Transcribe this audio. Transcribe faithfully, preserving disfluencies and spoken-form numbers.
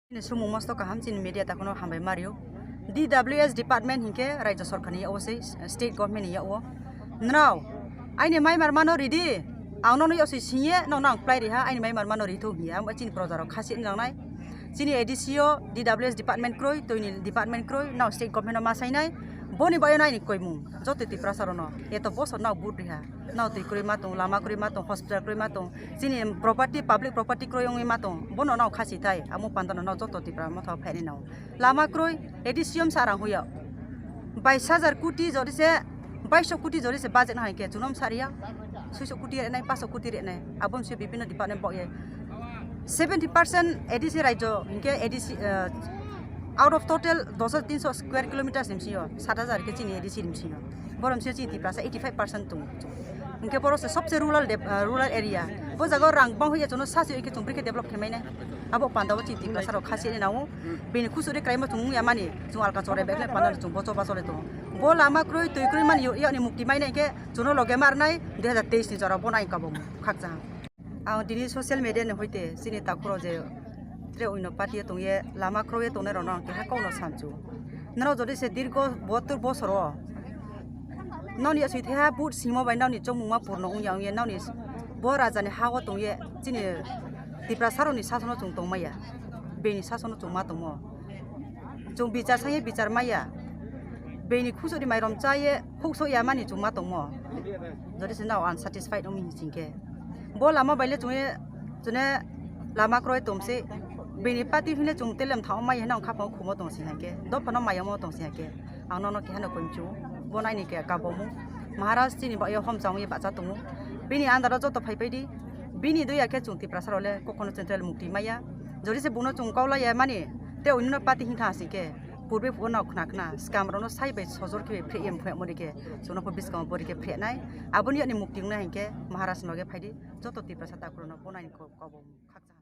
Chini sumung mosto kaham, chini media takhwno hambai mario. D W S department hinkhe raijyo sorkarni yago se, state government ni yago. Nrao aini mai mar mano ridi, ang nono yosoi singye nono ang plai riha, aini mai mar mano ri thung hiya, amo chini proja rok khasi wng nangnai. Chini A D C o D W S department kroi, toini department kroi, nao state government o ma sainai. Boni bayo naini koimung joto Tiprasa rono eto bosor nao vote riha, nao twi kroi ma tong, lama kroi ma tong, hospital kroi ma tong, chini property, public property kroi wngwi ma tong, bono nao khasi thai, amo pandano nao joto Tipra motha phaini nao. Lama kroi, A D C o msa rang huya. Bais hajar koti jodi se, baiso koti jodi se budget hai khe chunom saria. Suiso koti renai, paso koti renai. Abon se bibino department bok ye. Seventy percent A D C raijyo hinkhe A D C, eh, out of total dos hajar tinso square kilometers ni bisingo sat hajar khe chini A D C ni bisingo. Borom se chini Tiprasa eighty five percent tongo. Hinkhe boro se sobse rural dep-, ah, rural area. Bo jaga o rang bang hoye chono sasi hoye khe chwng bwrwi khe develop khe mainai. Abo panda o chini Tiprasa rok khasi ni nao. Bini khusuri kraima chwng wngya mani. Chwng alka chore bekle panda chwng bocho bachole tongo. Bo lama kroi twi kroi mani yo, yani mukti mainai khe chono loge marnai dui hajar teis ni jora bo nai kabo khakchang. Ang tini social media ni hoite chini takhuro je tre oino party tongye lama kroye tongnai rokno ang keha kokno samchu. Norok jodi se dirgo botur bosoro noni asui theha but simo bai noni chongmungma purno ongya ongye noni bo raja ni hago tongye chini Tiprasa rokni sasono chwng tongmaya. Bini sasono chwng ma tongmo. Chwng bichar sangye bichar maya. Bini khusuri mairom chaye khukso ya mani chwng ma tongmo. Jodi se nao unsatisfied ongmi hinkhe. Bo lama baile chwngye chwne lama kroi tomse. Bini party hine chwng telem thao mai hino khapang khumo tongsi hankhe. Dophano mayamo tongsi hankhe. Ang nono keha no koimchu. Bo naini ke kabomu. Maharaj chini bayo homchang ye bacha tongo. Bini andaro joto phai paidi. Bini doya khe chwng Tiprasa role kokono central mukti maya. Jodi se buno chwng kaula ya mani. Te unino party hintha si khe. Purbe phuno khna khna. Scam rono sai bai sojor khe phre em phre mori khe. Chwngno pho biskang bori khe phre nai. Aboni yani mukti nai hinkhe Maharaj noge phaidi. Joto Tiprasa takhuro no bo naini ko-, kobomu. Khakchang.